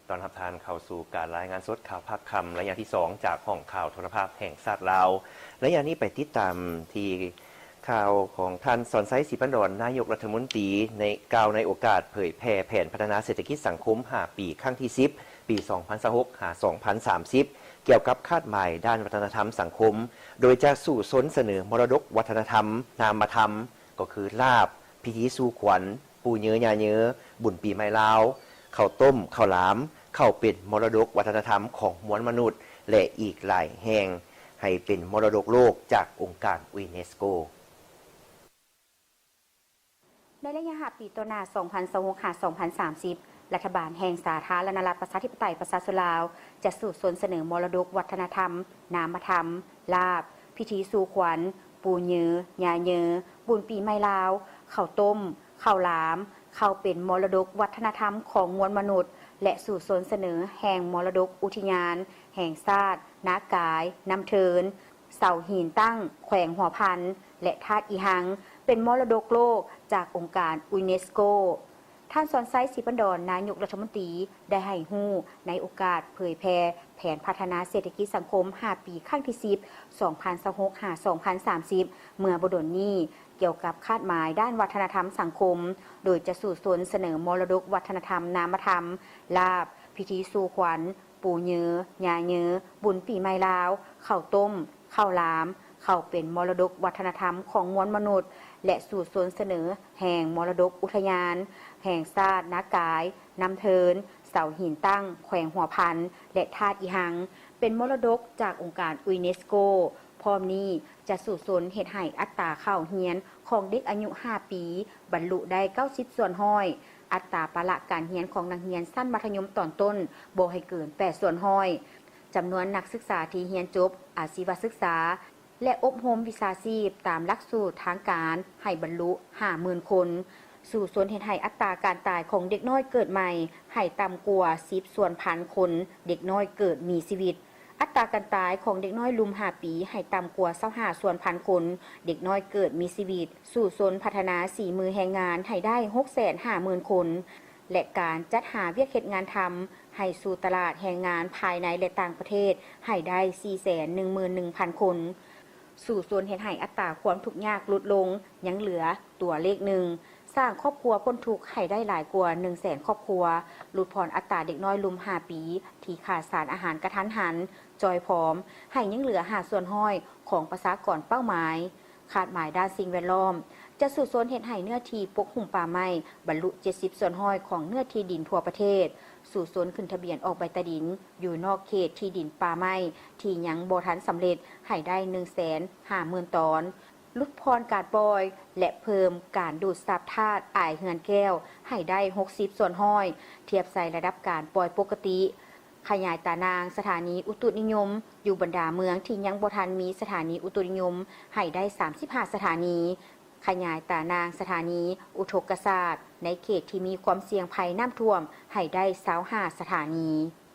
ຕ້ອນຮັບທ່ານເຂົ້າສູ່ການລາຍງານສົດຂ່າວພາກຄ່ຳໄລຍະທີສອງ ຈາກຫ້ອງຂ່າວໂທລະພາບແຫ່ງຊາດລາວ. ໄລຍະນີ້ໄປຕິດຕາມທີ່ຂ່າວຂອງທ່ານ ສອນໄຊ ສີພັນດອນ ນາຍົກລັດຖະມົນຕີ ໃນ ກ່າວໃນໂອກາດເຜີຍແຜ່ແຜນພັດທະນາເສດຖະກິດສັງຄົມຫ້າປີ ຄັ້ງທີສິບ ປີສອງພັນຊາວຫົກ ຫາ ສອງພັນສາມສິບ ກ່ຽວກັບຄາດໝາຍດ້ານວັດທະນະທຳສັງຄົມ ໂດຍຈະສູ້ຊົນສະເໜີມໍລະດົກວັດທະນະທຳນາມະທຳ ກໍຄືລາບ, ພິທີສູ່ຂວັນ, ປູ່ເຍີຍ່າເຍີ, ບຸນປີໃໝ່ລາວ, ເຂົ້າຕົ້ມ, ເຂົ້າຫຼາມ, ເຂົ້າເປັນມໍລະດົກວັດທະນະທຳຂອງມວນມະນຸດ ແລະ ອີກຫຼາຍແຫ່ງ ໃຫ້ເປັນມໍລະດົກໂລກຈາກອົງການ UNESCO. ໃນໄລຍະຫ້າປີຕໍ່ໜ້າ ສອງພັນຊາວຫົກ ຫາ ສອງພັນສາມສິບ ລັດຖະບານແຫ່ງສາທາລະນະລັດ ປະຊາທິປະໄຕ ປະຊາຊົນລາວ ຈະສູ້ຊົນສະເໜີມໍລະດົກວັດທະນະທຳ, ນາມະທຳ, ລາບ, ພິທີສູ່ຂວັນ, ປູ່ເຍີ, ຍ່າເຍີ, ບຸນປີໃໝ່ລາວ, ເຂົ້າຕົ້ມ, ເຂົ້າຫຼາມ, ເຂົ້າເປັນມໍລະດົກວັດທະນະທຳຂອງມວນມະນຸດ ແລະ ສູ້ຊົນສະເໜີແຫ່ງມໍລະດົກອຸທິຍານແຫ່ງຊາດ ນາກາຍ, ນ້ຳເທີນ, ເສົາຫີນຕັ້ງ ແຂວງຫົວພັນ ແລະ ທາດອີຮັງ ເປັນມໍລະດົກໂລກຈາກອົງການ UNESCO. ທ່ານ ສອນໄຊ ສີພັນດອນ ນາຍົກລັດຖະມົນຕີ ໄດ້ໃຫ້ຮູ້ໃນໂອກາດເຜີຍແຜ່ແຜນພັດທະນາເສດຖະກິດສັງຄົມຫ້າປີ ຄັ້ງທີສິບ ສອງພັນຊາວຫົກ ຫາ ສອງພັນສາມສິບ ເມື່ອບໍ່ດົນນີ້ ກ່ຽວກັບຄາດໝາຍດ້ານວັດທະນະທຳສັງຄົມ ໂດຍຈະສູ້ຊົນສະເໜີມໍລະດົກວັດທະນະທຳນາມະທຳ, ລາບ, ພິທີສູ່ຂວັນ, ປູ່ເຍີ, ຍ່າເຍີ, ບຸນປີໃໝ່ລາວ, ເຂົ້າຕົ້ມ, ເຂົ້າຫຼາມ, ເຂົ້າເປັນມໍລະດົກວັດທະນະທຳຂອງມວນມະນຸດ ແລະ ສູ້ຊົນສະເໜີແຫ່ງມໍລະດົກອຸທະຍານແຫ່ງຊາດ ນາກາຍ, ນ້ຳເທີນ, ເສົາຫີນຕັ້ງ ແຂວງຫົວພັນ ແລະ ທາດອີຮັງ ເປັນມໍລະດົກຈາກອົງການ UNESCO. ພ້ອມນີ້ຈະສູ້ຊົນເຮັດໃຫ້ອັດຕາເຂົ້າຮຽນຂອງເດັກອາຍຸຫ້າປີ ບັນລຸໄດ້ເກົ້າສິບສ່ວນຮ້ອຍ, ອັດຕາປະລະການຮຽນຂອງນັກຮຽນຊັ້ນມັດທະຍົມຕອນຕົ້ນບໍ່ໃຫ້ເກີນແປດສ່ວນຮ້ອຍ, ຈຳນວນນັກສຶກສາທີ່ຮຽນຈົບອາຊີວະສຶກສາ ແລະ ອົບຮົມວິຊາຊີບຕາມຫຼັກສູດທາງການໃຫ້ບັນລຸຫ້າໝື່ນຄົນ, ສູ້ຊົນເຮັດໃຫ້ອັດຕາການຕາຍຂອງເດັກນ້ອຍເກີດໃໝ່ໃຫ້ຕ່ຳກວ່າສິບສ່ວນພັນຄົນເດັກນ້ອຍເກີດມີຊີວິດ, ອັດຕາການຕາຍຂອງເດັກນ້ອຍລຸ່ມຫ້າປີໃຫ້ຕ່ຳກວ່າຊາວຫ້າສ່ວນພັນຄົນເດັກນ້ອຍເກີດມີຊີວິດ, ສູ້ຊົນພັດທະນາສີມືແຮງງານໃຫ້ໄດ້ຫົກແສນຫ້າໝື່ນຄົນ ແລະ ການຈັດຫາວຽກເຮັດງານທຳໃຫ້ສູ່ຕະຫຼາດແຮງງານພາຍໃນ ແລະ ຕ່າງປະເທດໃຫ້ໄດ້ສີ່ແສນໜຶ່ງໝື່ນໜຶ່ງພັນຄົນ, ສູ້ຊົນເຮັດໃຫ້ອັດຕາຄວາມທຸກຍາກຫຼຸດລົງ ຍັງເຫຼືອຕົວເລກໜຶ່ງ, ສ້າງຄອບຄົວພົ້ນທຸກໃຫ້ໄດ້ຫຼາຍກວ່າໜຶ່ງແສນຄອບຄົວ, ຫຼຸດຜ່ອນອັດຕາເດັກນ້ອຍລຸ່ມຫ້າປີທີ່ຂາດສານອາຫານກະທັນຫັນ, ຈ່ອຍຜອມ ໃຫ້ຍັງເຫຼືອຫ້າສ່ວນຮ້ອຍຂອງປະຊາກອນເປົ້າໝາຍ. ຄາດໝາຍດ້ານສິ່ງແວດລ້ອມ ຈະສູ້ຊົນເຮັດໃຫ້ເນື້ອທີ່ປົກຫຸ້ມປ່າໄມ້ບັນລຸເຈັດສິບສ່ວນຮ້ອຍຂອງເນື້ອທີ່ດິນທົ່ວປະເທດ, ສູ້ຊົນຂຶ້ນທະບຽນອອກໃບຕາດິນຢູ່ນອກເຂດທີ່ດິນປ່າໄມ້ທີ່ຍັງບໍ່ທັນສຳເລັດໃຫ້ໄດ້ໜຶ່ງແສນຫ້າໝື່ນຕອນ, ຫຼຸດຜ່ອນການປ່ອຍ ແລະ ເພີ່ມການດູດຊັບທາດອາຍເຮືອນແກ້ວໃຫ້ໄດ້ຫົກສິບສ່ວນຮ້ອຍ ທຽບໃສ່ລະດັບການປ່ອຍປົກກະຕິ. ຂະຫຍາຍຕານາງສະຖານີອຸຕຸນິຍົມຢູ່ບັນດາເມືອງທີ່ຍັງບໍ່ທັນມີສະຖານີອຸຕຸນິຍົມໃຫ້ໄດ້ສາມສິບຫ້າສະຖານີ, ຂະຫຍາຍຕານາງສະຖານີອຸທົກກະສາດໃນເຂດທີ່ມີຄວາມສ່ຽງໄພນ້ຳຖ້ວມໃຫ້ໄດ້ຊາວຫ້າສະຖານີ.